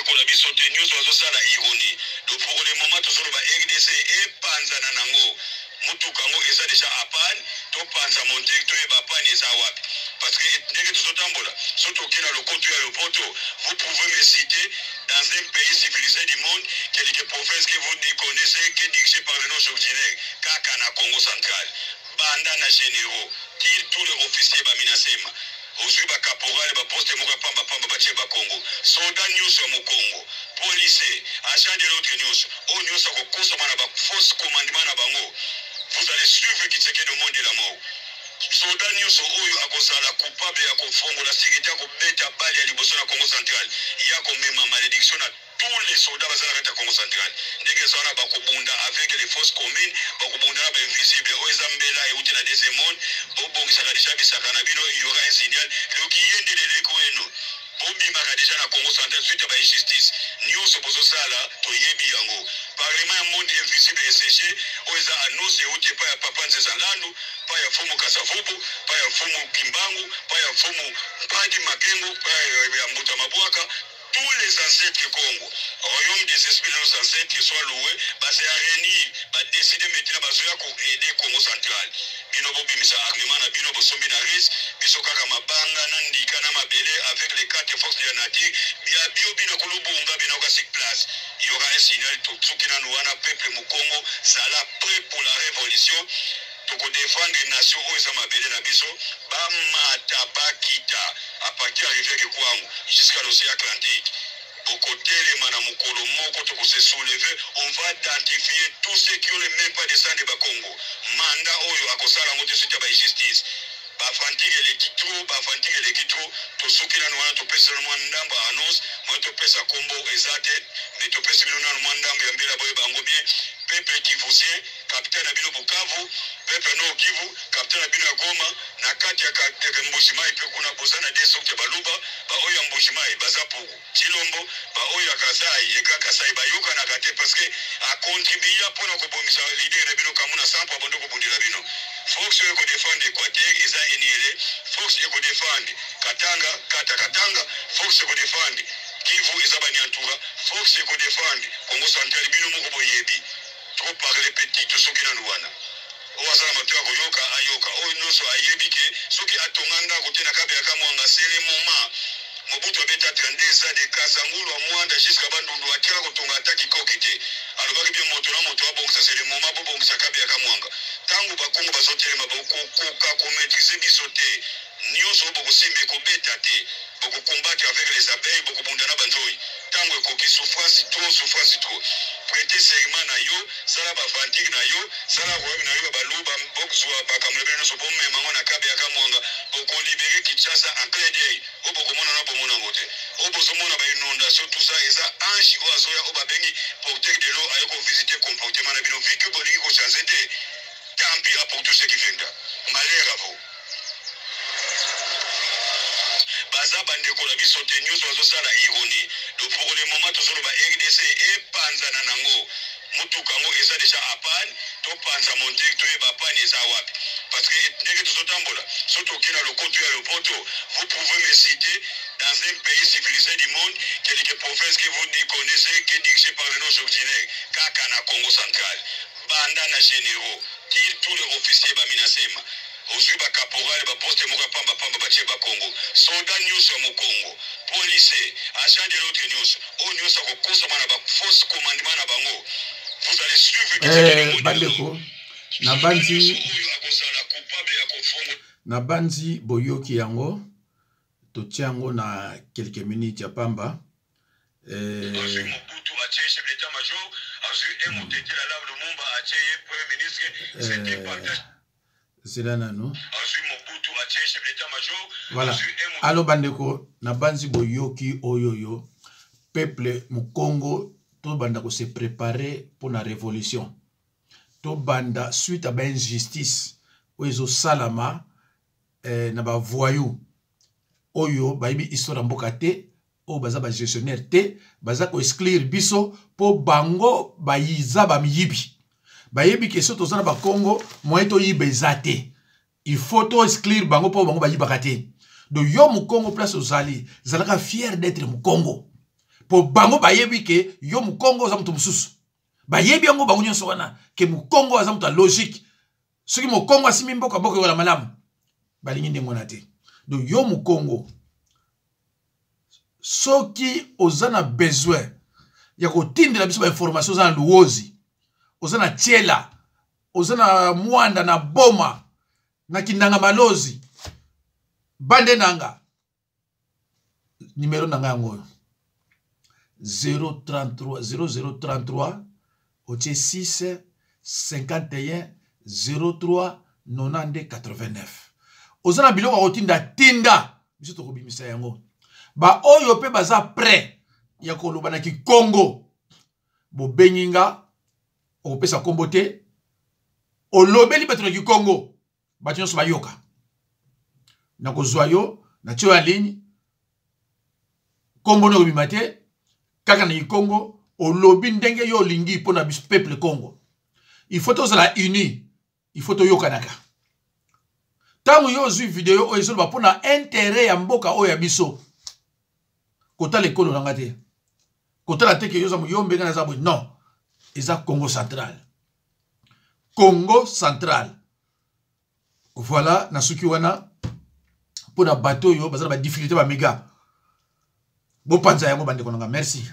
bandeko na biso te, nyonso bazosala ironie. Donc pour le moment tozoloba RDC epanzana nango, motuka yango eza deja a panne, topanza montere toyeba panne eza wapi, parce que ndenge tozotambola so toke na lokoto ya lopoto. Vous pouvez me citer dans un pays civilisé du monde quelque province que vous connaissez qui est dirigée par le nos ordinaire? Kaka na Congo Central, banda na généraux ti tous les officiers baminasema, ozwi bacaporal, baposte moko ya pambapamba batie bakongo, soda nyonso ya mokongo, policier, agent de l'autre nyonso oyo nyonso akokosama na bafausse commandement na bango. Vous allez suivre Tshisekedi au monde de la mort. Soda nyonso oyo akozala coupable ya kofongola sécurité, ya kobeta bale ya liboso na Congo Central, ya komema malédiction na tous les soldats baza na kati ya Congo Central. Ndenge eza wana, bakobunda avec les forces communes, bakobunda na bainvisible oyo eza mbela euti na deuxième monde. Bobongisaka deja bisaka na bino, il y aura un signal loki yendeleleko eno, bobimaka deja na Congo Central suite ya bainjustice nyonso bozosala. Toyebi yango, parlement ya monde invisible ECG oyo eza annonce euti epai ya papa Nzeza Nlandu, pa ya Fumu Kasavubu, pa ya Fumu Kimbangu, pa ya Fumu Mpadi Makengo, pa ya Mbuta Mabwaka, tous les ancêtres Congo, royaume des esprits de nos ancêtres soient loués. Base ya réunir, badécider maintenant bazoya koaider Congo Central. Bino bobimisa armement na bino bosombi na risque, biso kaka mabanga na ndika na mabele avec les quatre forces de la nature bia bio bino kulubunga bino ka sur place. Il y aura un signal. Tosuki nanu wana. Peuple mokongo, zala prêt pour la révolution. Tokodéfendre nation oyo eza mabele na biso, bamata bakita, à partir ya rivière Kwango jusqu'à l'océan Atlantique. Bokotelema na mokolo moko, tokose soulever. On va identifier tous ceux qui ont le même pas de sang de bakongo. Manda oyo akosala yango te soki ya bainjustice, baaventure eleki trop, baaventure eleki trop. Tosuki nanu wana, topesi nanu mwa ndambo ya annonce moye, topesa kombo eza te, mais topesi bino nanu mwa ndambo ya mbela, boyeba yango bien. Peuple kivusien, capitaine na bino Bukavu, peuple Nord Kivu, capitaine na bino ya Goma, na kati ya Mbujimai mpe kuna boza na de sorte ya baluba. Baoyo ya Mbujimai baza pour Chilombo, baoyo ya Kasai eka Kasai bayokanaka te, parce que acontribuer mpona kobomisa leader na bino Kamuna Sampo, abondo kobundela bino. Force oyo ekodéfendre Équateur eza Enyele, force ekodéfendre Katanga kata Katanga, force ekodéfendre Kivu eza Banyantura, force ekodéfendre Congo Central bino moko boyebi. Trop parler petit. Tosoki nanu wana. Oyo aza na mato ya koyoka ayoka. Oyo nyonso ayebi ke soki atonga ndako te na Kabeyaka Mwanga, c'est le moment. Mobutu abeta 32 ans de Kasangulu ya Mwanda jusqu'à Bandundu, atiaka kotonga ata kikoki te. Alobaki bien, moto na moto abongisa. C'est le moment bobongisa Kabeyaka Mwanga. Ntango bakongo bazotelema, bokokoka komaîtriser biso te. Nyonso oyo bokosimba ekobeta te. Bokocombattre avec les abeilles, bokobunda na banzoi. Ntango ekoki, souffrance trop, souffrance trop. Prêter serment na yo, sala baaventure na yo, sala royaume na yo ya baluba, bozwa bakambo na bino nyonso, bomema ngo na Kabeyaka Mwanga, bokolibérer Kinshasa en clin d'œil. Oyo bokomona na bomona yango te. Oyo bozomona bainondation, tout ça eza ange oyo azoya, oyo babengi porteur de l'eau, aye kovisiter comportement na bino. Vu que bolingi kochanger te, tant pis pour tout ce qui viendra, malheur à vous. Baza bandeko na biso te, nyonso bazosala ironie. Donc pour le moment tozoloba RDC epanzana nango, motuka yango eza deja a panne, topanza montere toyeba panne eza wapi, parce que ndenge tozotambola so toke na lokoto ya lopoto. Vous pouvez me citer dans un pays civilisé du monde quelque province que vous connaissez qui est dirigée par le nos ordinaire? Kaka na Congo Central, banda na généraux ti tous les officiers baminasema, ozwi bacaporal, baposte moko ya pambapamba batie bakongo, soda nyonso ya mokongo, policier, agent de l'autre nyonso oyo nyonso akokosama na bafausse commandement na bango. Vous allez suivre. Bandeko, nabanzi oyo akozala coupable ya kofongo nabanzi boyoki yango. Totia yango na quelques minutes ya pamba. Azwi Mobutu, atie chef d'état major, azwi Emotetela Lave Lumumba, atie ye premier ministre. C'était partage. Zela nanu. Azwi Mobutu, atie chef d'état major. Voilà. Azwi Alo bandeko, nabanzi boyoki oyoyo. Peuple mokongo, tobanda kose préparer mpona révolution. Tobanda suite ya bainjustice oyo ezosalama na bavoyou oyo bayebi histoire ya mboka te, oyo baza bagestionnaire te, baza koexclure biso mpo bango bayiza bamiyibi. Bayebi ke so toza na bakongo, moyen toyiba eza te. Il faut to exclure bango mpo bango bayibaka te. Donc yo mokongo, place ozali, zalaka fier d'être mokongo. Mpo bango bayebi ke yo mokongo oza moto mosusu. Bayebi yango bango nyonso wana ke mokongo aza moto ya logique. Soki mokongo asimbi mboka, mboka ekola malamu. Balingi ndenge wana te. Donc yo mokongo, soki oza na besoin ya kotindela biso bainformation, oza na Luozi, oza na Tiela, oza na Mwanda, na Boma, na Kindanga Malozi, bande nanga numero na ngai yango oyo 033 0033 otie 6 51 03 92 89. Oza na biloko ya kotinda, tinda biso, tokobimisa yango. Baoyo mpe baza prêt ya koloba na kikongo, bobengi nga, okopesa nkombo te, olobeli bato na kikongo, bato nyonso bayoka. Nakozwa yo, natie yo ya ligne, nkombo no ekobima te, kaka na kikongo olobi ndenge yo olingi mpo na biso peuple Congo. Il faut tozala uni, il faut toyokanaka. Ntango yo ozwi video oyo ezoloba mpo na intérêt ya mboka oyo ya biso, kotala ekolo na nga te, kotala te ke yo oza moyombe, ngai naza boye. Non, eza Congo Central, Congo Central. Voilà, nasuki wana mpo na bato oyo baza na badifficulté, bamega bopanza yango, bandeko na nga. Merci.